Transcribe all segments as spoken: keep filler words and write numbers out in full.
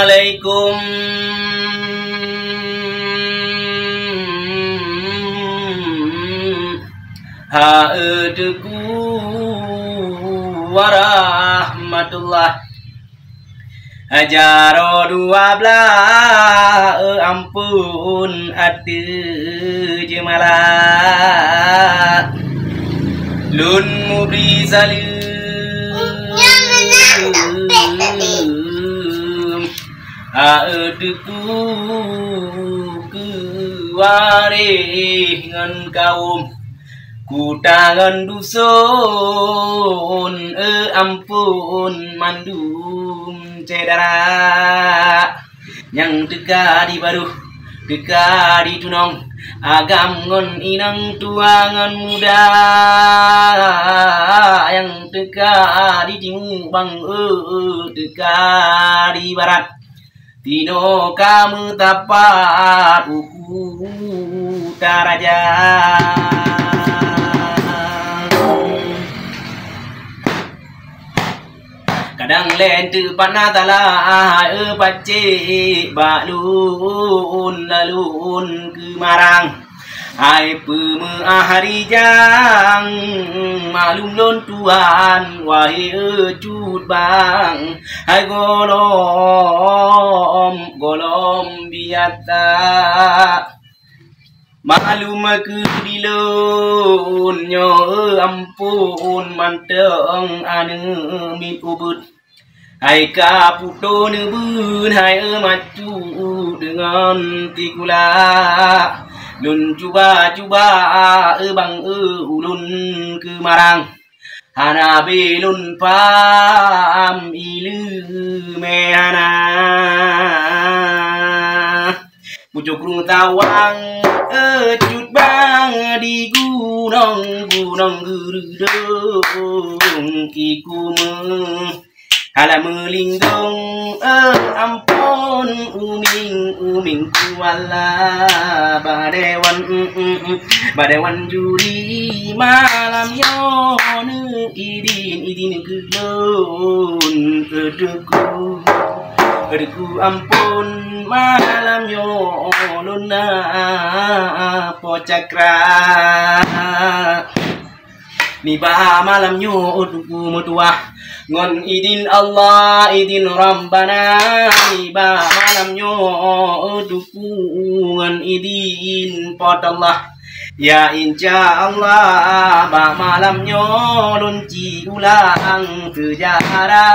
Assalamualaikum. Hai Teungku warahmatullah. Jaroe dua blaih, eh, amphon ateueh jeumala. Lôn meubri saleuem, hai Teungku, keu waréh ngon kawöm. Kuta ngon duson, eh, amphon mandum syedara. Nyang teuka di barôh, teuka di tunong, agam ngon inong, tuha ngon muda. Nyang teuka di timu bang, eh, teuka di barat. Tinoe ka meusapat u Kuta Raja. Kadang lé teupana salah, eh, pacék bak lôn, lôn keu marang. Hai peumeu'ah rijang, maklum lôn tuan, wahé cut bang, hai gohlom, gohlom biasa. Maklum keu di lôn nyoe, amphon mantong aneuk miet ubeut. Hai ka putôh neubeuet, hai macut deungon sikula. Lôn cuba-cuba, eh, bang, eh, ulôn keu marang. Hana bé lôn paham ileumé hana. Pucok krueng tawang, eh, cut bang di gunong, gunong Geureudong, iku meuh Hana meulinggong, eh, amphon, uming, uming kuala. Badewan, mm, mm, mm, badewan juri malam nyoe, idin, idin keu lôn, eh, Teungku, eh, Teungku, amphon, malam nyoe lôn na po cakra. Nibak malam nyoe Teungku meutuwah, ngon idin Allah, idin Rabbana. Nibak malam nyoe Teungku, ngon idin Po teuh Allah. Ya insya Allah, bak malam nyoe lôn ci ulang seujarah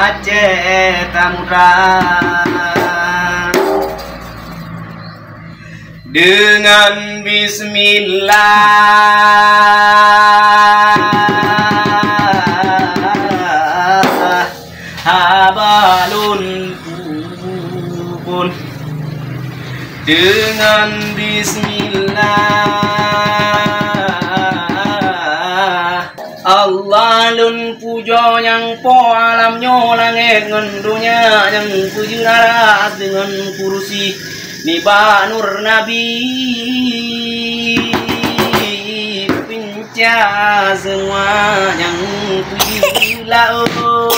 Aceh Samudra. Deungon bismillah, haba lôn peuphon. Deungon bismillah, Allah lôn pujoe nyang po alam nyoe, langét ngon donya, nyang peujeuet aras deungon kurusi nibak nur Nabi. Pinca seumua nyang peujeuet laôt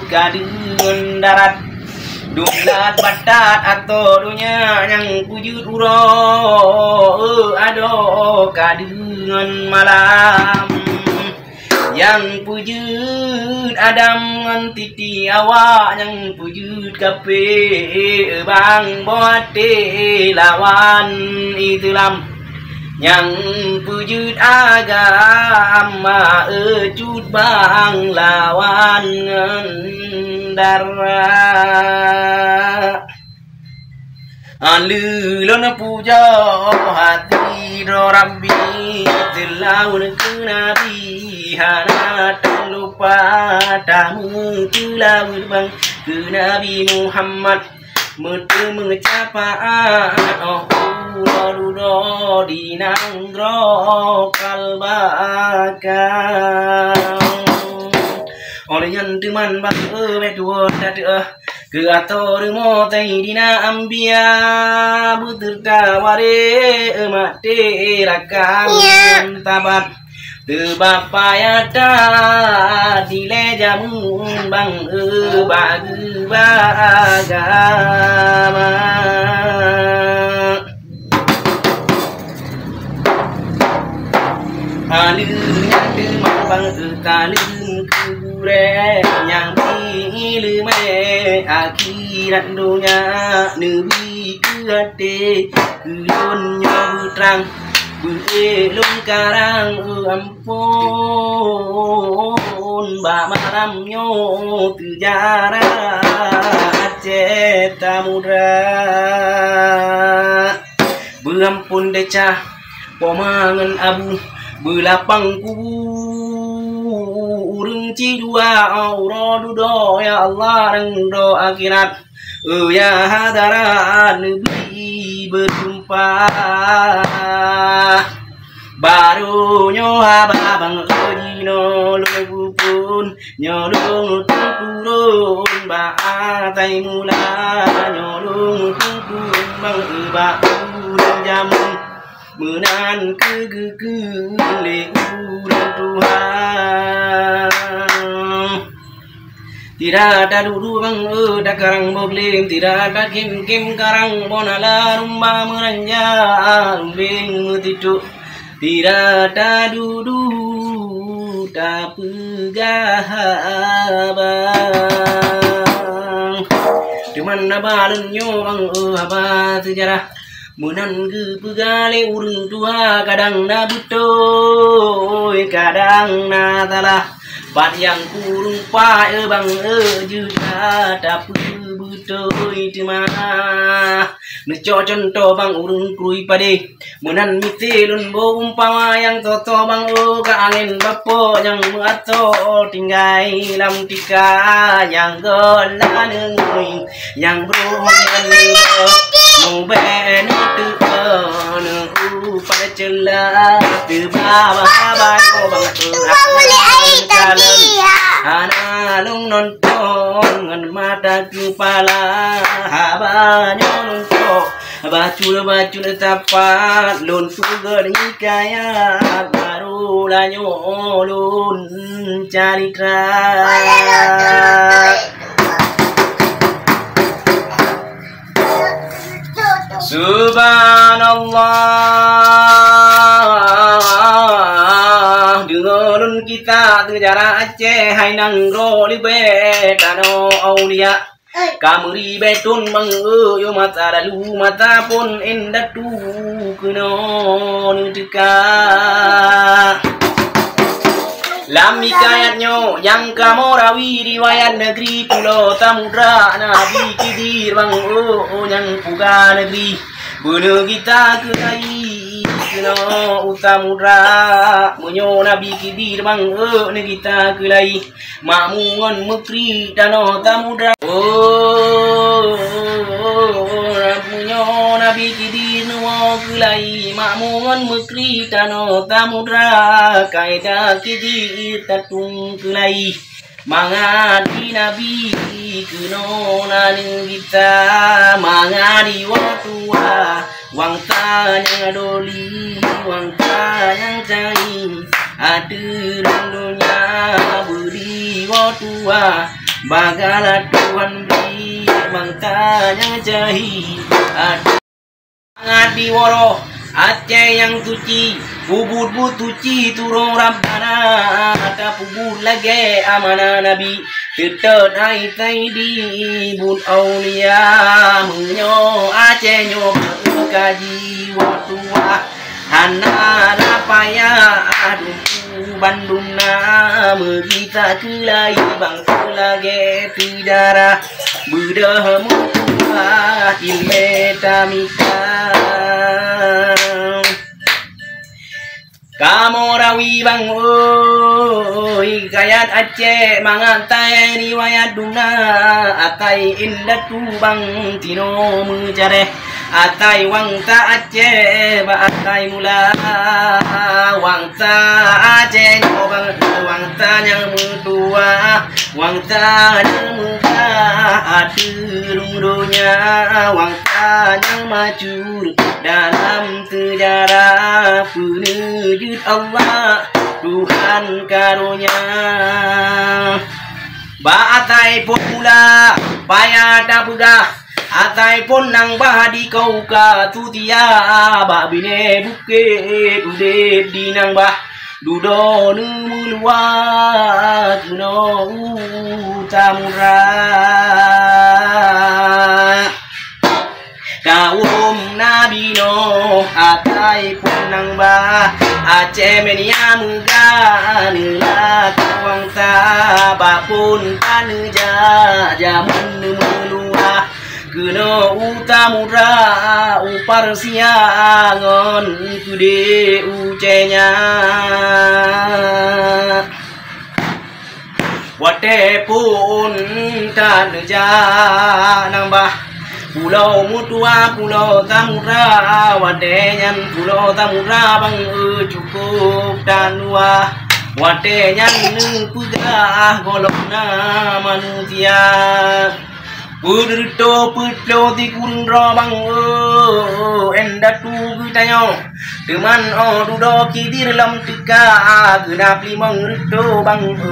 ka deungon darat. Dum lat batat atô donya, nyang peujeuet uroe adoe ka deungon malam. Nyang peujeuet Adam ngon Siti Hawa, nyang peujeuet kafé bang boh até lawan Islam. Nyang peujeuet agama, eh, cut bang lawan ngon dara. Aleuh lôn pujoe hati droe Rabbi, seulaweuet keu Nabi, hana talupa tameuseullaweuet bang keu Nabi Muhammad. Meuteumèe syafaat óh uroe dudoe di nanggroe Kalbaka. Óh lheueh nyan teuma bang, eh, bèk tuwoe tateu'oh keu atô rumoh Saidina Ambia, beuseureuta waréh, eh, maté rakan nyan sabat. Teubapayata dilée jameun bang e bak geuba agama. Aleuh nyan teuma bang e taleueng keu gurée nyang bi ileumé akhirat donya neubi keu até keu lôn nyoe beutrang. Beuék lôn karang e ampôn bak malam nyoe teujarah Aceh Samudra. Beuampôn desya poma ngon abu, beulapang kubu ureuëng ci dua uroe dudoe ya Allah ringoe akhirat. Ya hadarat neubi beutumpah. Barô nyoe haba bang e jinoe lôn peuphon, nyoe lôn tueng turôn bak asai mula, nyoe lôn tueng turôn bang e bak ureuëng jameun. Meunan keuh geukheun lé ureuëng tuha. Tidak tadudu bang e takarang boh gleng, tidak takém-kém karang boh nala, rumba meuranja rumbeng meutitôk. Tidak tadudu tapeugah haba. Teuma na ba lôn nyoe bang e haba seujarah. Meunan geupeugah lé ureuëng tuha, kadang na beutôi, kadang na salah. Pat nyang kureueng paih e bang e jeuet that tapeubeutôi teuma. Neucok cuntoh bang ureuëng krui padé. Meunan miseue lôn boh umpama nyang soe-soe bang e ka angén bapok nyang meuasoe tinggai lam tika nyang goh laneungui. Nyang brôk nyan mubôh, mubèe neuteu'oh neuhu pada ceula. Teuba haba nyoe bang Tuhan kalon. Hana lôn nonton ngon mata keupala. Haba nyoe lôn cok bacul-bacul sapat, lôn peugöt hikayat, baru lanyoe lôn calitra. Subhanallah, deungoe lôn kisah seujarah Aceh, hai nanggroe leubeh tanoh aulia. Ka meuribèe thôn bang e, yoh masa lalu, masa phôn indatu keunoe neuteuka. Lam hikayat nyoe nyang kamoe rawi riwayat neugri Pulo Samudra, Nabi Khidir bang e nyang peugah neugri. Beuneuh gita keulayi keunoe u samudra. Meunyoe Nabi Khidir bang e neugita keulayi, makmu ngon meukri tanoh samudra. Oh, meunyoe Nabi Khidir neuwoe keulayi, makmu ngon meukri tanoh samudra. Kaedah Khidir tatueng keulayi. Mangat di Nabi keunoe na neugita, mangat di woe tuha, wangsa nyang doli, wangsa nyang cahé, ateueh rhueng donya beuri woe tuha, bagalah Tuhan bri bangsa nyang cahé, ateueh Mangat di woroh Aceh nyang suci, ubit-ubit suci turoe Rabbana, tapeubuet lagèe amanah Nabi, teutot hai Saidi buet aulia. Meunyoe Aceh nyoe beukaji woe tuha, hana payah dumpeue bandum na, meugisa keulayi bangsa lagèe syedara. Beudôh meutuah ileumèe tamita. Kamoe rawi bang e hikayat Aceh, mangat tai riwayat dum na, asai indatu bang tinoe meujarèh. Asai wangsa Aceh bak asai mula, wangsa Aceh nyoe bang wangsa nyang meutuah, wangsa nyang meugah ateueh rhueng donya, wangsa nyang masyhur dalam seujarah. Peuneujeuet Allah Tuhan karonya. Bak asai phon mula payah tapeugah, asai phon nang bah di kau ka tutia, bak binéh bukét udép di nang bah. Dudoe neumeuluwa keunoe u Samudra. Kawöm Nabi Nuh asai phon nang bah, Aceh Meunia meuga neulakée wangsa, bak phon ka neujak jamén neumeuluwa. Keunoe u Samudra, u Persia ngon keudeh u China. Watée phon ka neujak nang bah, pulo meutuwa pulo Samudra, watée nyan pulo Samudra bang e cukôp that luwah. Watée nyan neupeugah gohlom na manusia. Peuet reutôh peuet ploh sikureueng droe bang e, indatu geutanyoe. Teuma 'oh dudoe Khidir lom teuka, geunap limong reutôh bang e,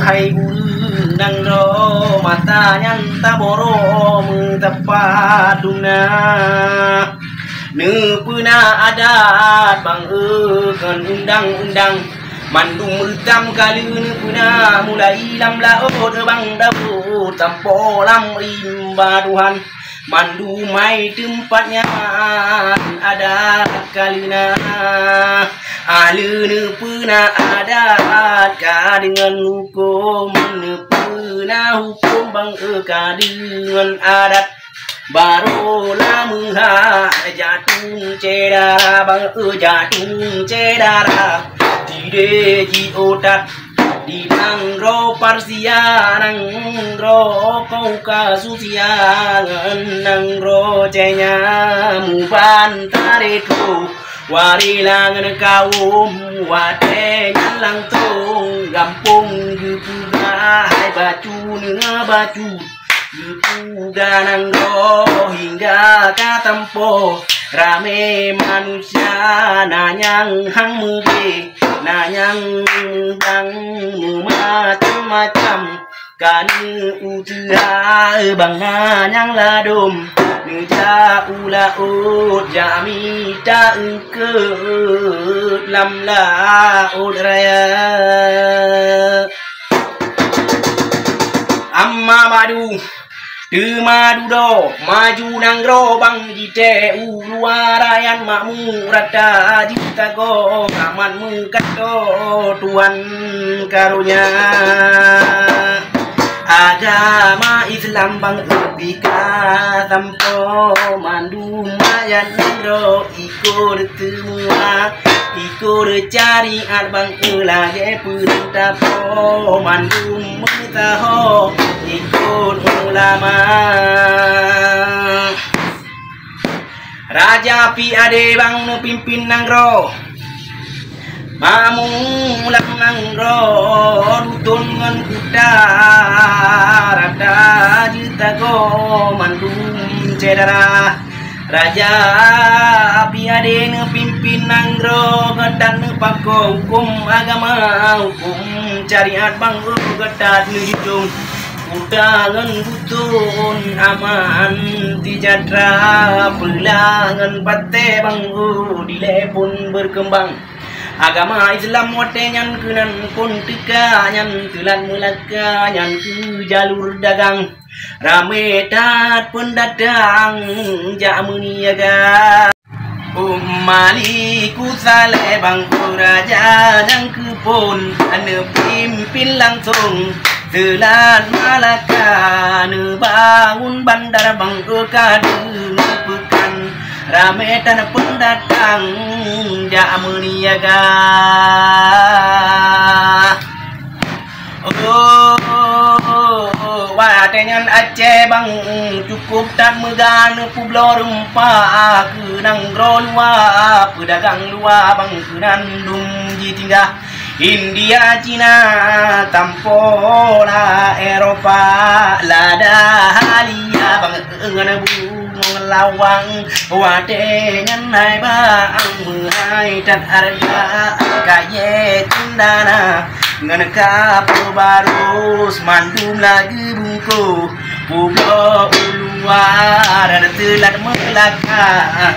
hai ureuëng nanggroe, masa nyan taboro meuteumpat dumna. Neupeuna adat bang e, kon undang-undang. Mandum reutam ka lheueh neupeuna, mulai lam laôt bang Daud sampoe lam rimba Tuhan. Mandum hai teumpat nyan adat ka lheueh na. Ahli neupeuna adat ka deungon huköm, neupeuna huköm bang e ka deungon adat. Barô lam meuhai jatung syedara bang e, jatung syedara. Tideh jiôh that di nanggroe Persia, nanggroe Kaukasus nyan, nanggroe China, mubantare tho. Wari langan kawöm watée nyan langsong gampông geupeugah hai bacut ngon bacut. Geupeugah nanggroe hingga ka tampo, ramé manusia na nyang hang meubé, na nyang meudang meumacam-macam. Ka neuuseuha bang na nyang ladôm, neujak u laôt jak mita eungkôt lam laôt raya. Amma ba'du, teuma dudoe maju nanggroe bang jitée u luwa, rakyat makmu rata jitagoe, amat meukato Tuhan karonya. Agama Islam bang e pih ka sampoe, mandum rakyat nanggroe ikot teumua, ikot syariat bang e lagée peurintah po, mandum meusaho ikot ulama. Raja Pi Ade bang neupimpin nanggroe, makmu lam nanggroe, duton ngon kuta, rata jitagoe mandum syedara. Raja Pi Ade neupimpin nanggroe, geutanyoe pakoe huköm agama, huköm syariat bang e geutanyoe jitong. Kuta ngon duton aman seujahtera, peula ngon batée bang e dilée phon beukeumbang. Agama Islam watée nyan keunan phon teuka, nyan teulat meulaka, nyan keu jalur dagang. Ramé that peundatang jak meuniaga. Ummali kusaleh bang e raja nyang keuphon, neupimpin langsong seulat malaka, neubangun bandar bang e ka deungon peukan. Ramé that peundatang jak meuniaga. Oh, watée nyan Aceh bang cukôp that meuga, neupubloe reumpa keu nanggroe luwa, peudagang luwa bang keunan dum jitinggai. India, Cina, tampoe lam Eropa, lada halia bang e ngon bungong Tawang watée nyan hai bang meuhai that hareuga kayée cendana ngon kapur barus mandum lagée bungkôh. Publoe u luwa teulat meulaka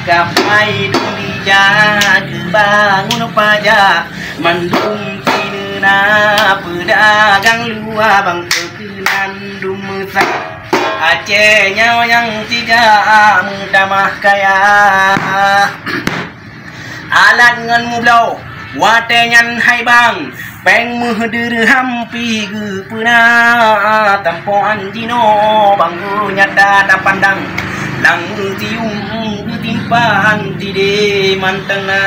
kapai dum dija geubangun paja mandum sineuna peudagang luwa bang keunan dum meusa. Aceh nyoe nyang tijak meutamah kaya. Alat ngon mubloe watée nyan hai bang, péng meuh dirham pih geupeuna. Tampoan jinoe bang nyata tapandang, lam meusium geutimpan tidé mantong na.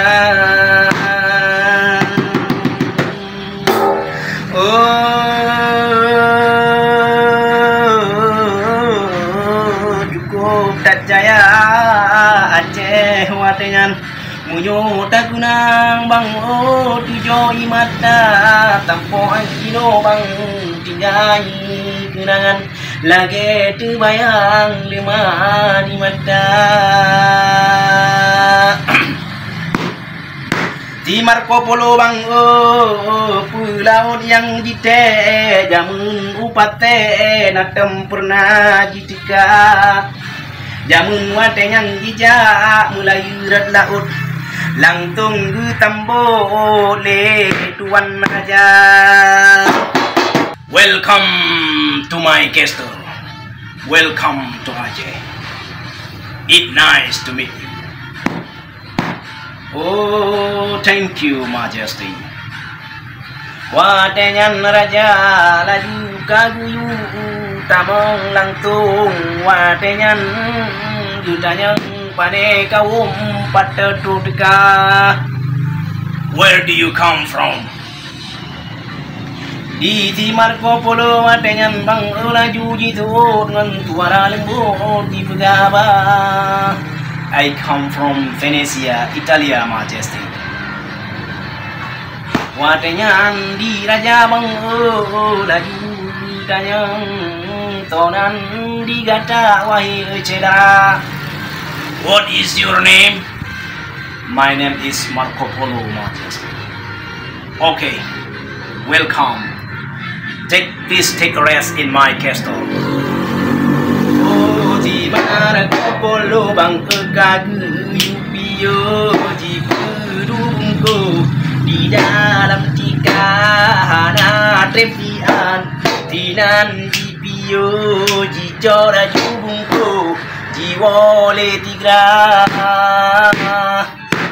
Oh, cukup that jaya Aceh watée nyan. Meunyoe takeunang bang, oh, tujoh ié mata, tampoe jinoe bang tinggai keunangan lagée teubayang leumah di mata. Di Marco Polo bang, oh, peulaôt nyang jitée, jameun u paté na tem peureunah jiteuka. Jameun watée nyan jijak meulayeue rot laôt, langsong geutambot lé tuan raja. Welcome to my castle. Welcome to Aceh. It nice to meet you. Oh, thank you, Majesty. Watée nyan raja laju ka geuyue tamong langsong. Watée nyan geutanyong, "Pane kawöm pat teuka?" Where do you come from? Di si Marco Polo watée nyan bang laju jiseuôt ngon suara leumbot jipeugah haba, "I come from Venezia, Italia, Majesty." Watée nyan di raja bang laju jitanyong, "Soe nan di gata, wahé syedara?" What is your name? My name is Marco Polo, Majesty. Okay, welcome. Take, please take a rest in my castle. Oh, di Marco Polo bang ka geuyue piôh jipeudungko di dalam tika hana treb jian. Sinan jipiôh jicok laju bungko jiwoe lé tigra.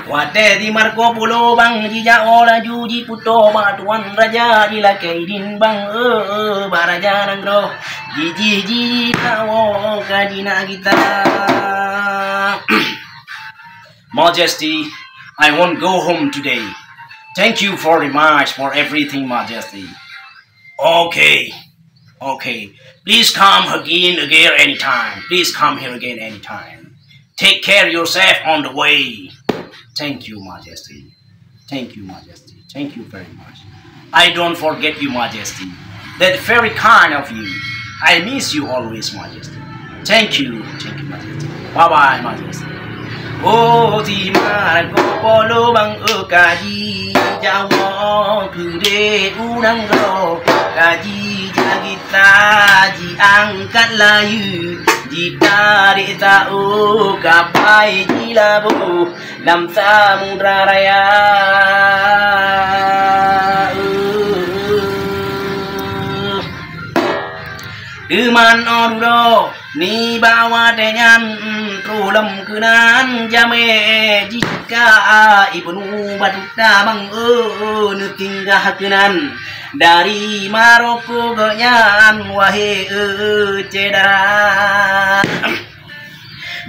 Watée di Marco Polo bang jijak woe laju jipeutoe bak tuan raja jilakée idin bang, eh, eh, bak raja nanggroe. Jijih jijak woe ka jinak gita. Majesty, I won't go home today. Thank you very much for everything, Majesty. Okay, okay. Please come again, again anytime. Please come here again anytime. Take care yourself on the way. Thank you, Majesty. Thank you, Majesty. Thank you very much. I don't forget you, Majesty. That very kind of you. I miss you always, Majesty. Thank you, thank you, Majesty. Bye bye, Majesty. Oh, si Marco Polo bang, eh, ka jijak woe keudeh u nanggroe, ka jijak gita jiangkat layeue, jitarek saôh kapai jilaboh lam samudra raya. Teuma 'oh dudoe nibak watée nyan, troh lom keunan jamé jika Ibnu Batuta bang, eh, neusinggah keunan dari Maroko gobnyan, wahé, eh, syedara.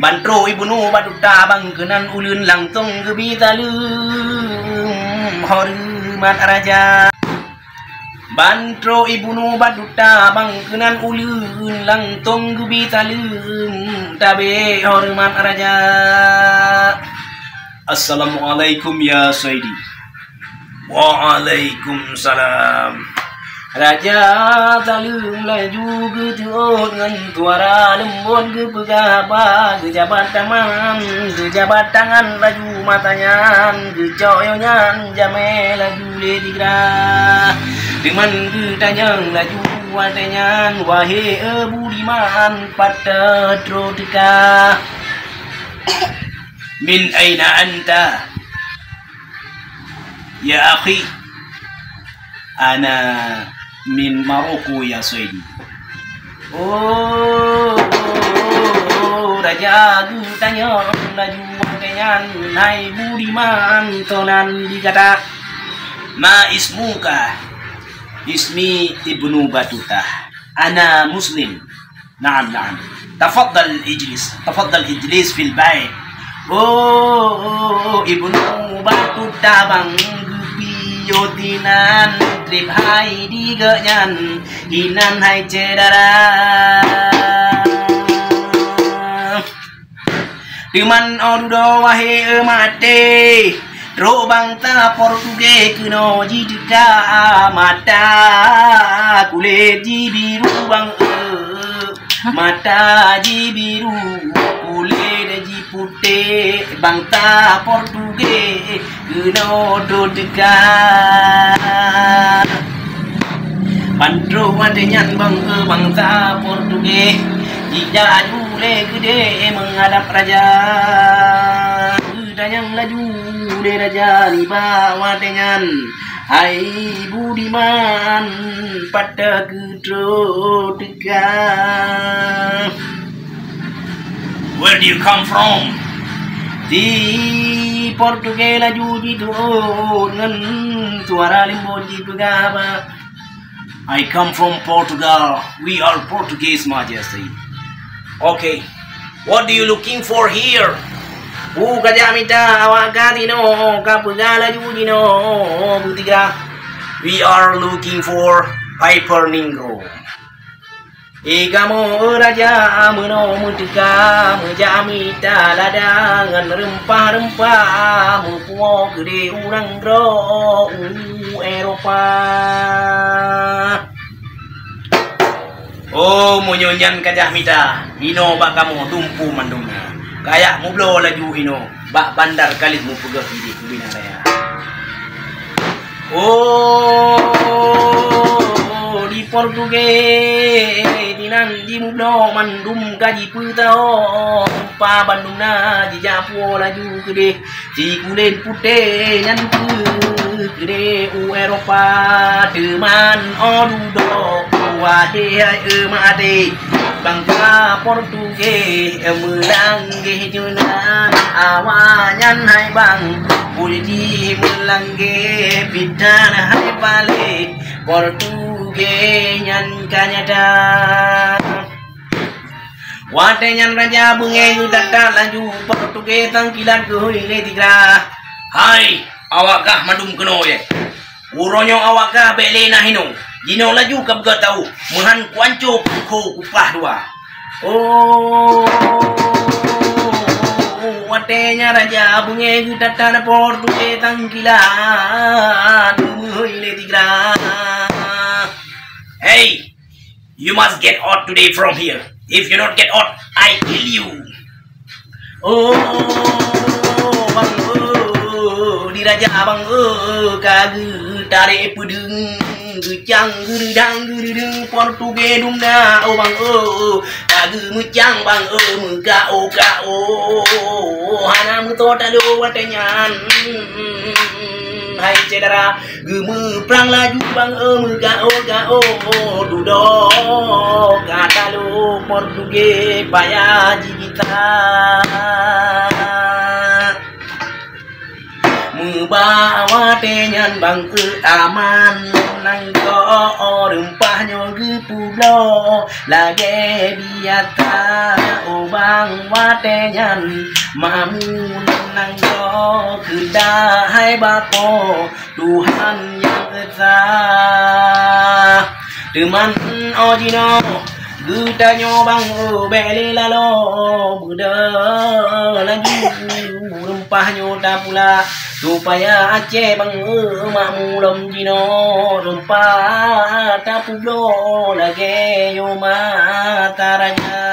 Ban troh Ibnu Batuta bang keunan ulôn langsong geubi saleuem horeumat raja. Ban troh Ibnu Batuta bang keunan ulôn langsong geubi saleuem tabé horeumat raja. Assalamualaikum ya Saidi. Waalaikumsalam. Raja Saleuem laju geujeuet ngon suara leumbot geupeugah haba, geujabat tangan, geujabat tangan laju mata nyan, geucok yo nyan jamé laju lé Tigra. Teuma geutanyong laju watée nyan, "Wahé e budiman, pat trok teuka?" "Min aina anta, ya akhi?" "Ana min Maroko, ya saidi." "Oh, raja," geutanyong laju watée nyan, "Hai budiman, soe nan di gata?" "Ma ismuka?" "Ismi Ibnu Batutah." "Ana muslim." "Naam, naam. Tafaddal ijlis, tafaddal ijlis fil bait." "Oh, Ibnu Batutah bang, geupiôh dinan, treb hai di geuh nyan, inan hai syedara." Teuma oh dudoe wahé e maté, trok bansa Portugis keunoe jiteuka, mata kulét jibiru bang e, mata jibiru, kulét jiputéh, bansa Portugis keunoe trok teuka. Ban trok watée nyan bang e, bansa Portugis jijak laju lé keudéh meuhadab raja. Geutanyong laju lé raja nibak watée nyan, "Hai budiman, pat keuh trok teuka?" "Where do you come from?" Di Portugis laju jiteuôt ngon suara leumbot jipeugah haba, "I come from Portugal. We are Portuguese, Majesty." "Okay. What do you looking for here?" "Peue kajak mita awak ka tinoe?" Kapeugah laju jinoe beutigah, "We are looking for Piper Ningro." "Eh, kamoe, eh, raja, meunoe meuteuka, meujak mita lada ngon reumpah-reumpah, meupuwoe keudéh ureuëng droe u Eropa." "Oh, meunyoe nyan kajak mita, inoe bak kamoe dumpu mandum na. Kajak mubloe laju inoe bak bandar Kaleuh meupeugah idéh keubinéh raya." Oh, di Portugis, di nan jimubloe mandum ka jipeutao, reumpah bandum na jijak puwoe laju keudéh. Sikulét putéh nyan kheueh keudéh u Eropa, teuma oh dudoe, wahé hai e maté, bansa Portugis meulanggeh jeunan, awaknyan hai bang, pulji meulanggeh, bidan hai palé, Portugis nyan ka nyata. Watée nyan raja beungéh geutatap laju, Portugis tangkilat geuhôi lé tigra. "Hai, awak gah mandum keunoe! Uroe nyoe awak gah bék lé na hinoe. Jinoe laju ka beugöt tawök, meuhan kuanco kho kupah dua." Oh, watée nyan raja beungéh geutatap Portugis tangkilat geuhôi lé tigra. "Hey, you must get out today from here. If you not get out, I kill you." Oh, bang, oh, di raja bang, oh, ka geutarek peudeueng, geucang geureudang geureudeueng, Portugis dum na, oh, bang, oh, ka geumeucang bang, oh, meuka, oh, ka, oh, hana meutoe talo watée nyan. Hai syedara, geumeuprang laju bang, oh, meugaoh-gaoh, dudoe ka talo Portugis payah jigita. Meuba watée nyan bang, eh, aman nanggroe, reumpah nyoe geupubloe lagée biasa. Oh bang, watée nyan mamu nanggroe, keudah hai bapo Tuhan nyang esa. Teuma oh jinoe geutanyoe bang, oh, bék lé laloe, beudôh laju reumpah nyoe tapula. Supaya Aceh bangai makmu lom jinoe, teumpat tapeubloe lagée yôh mata raja.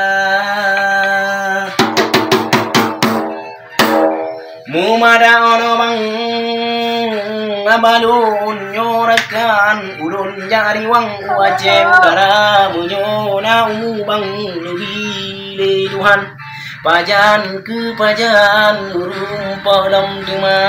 Mumada ono bang abalon nyoe rakan ulôn jak riwang u Aceh Utara, meunyoe na umu bang neubi lé Tuhan. Pajan keu pajan ureuëng poh lom teuma.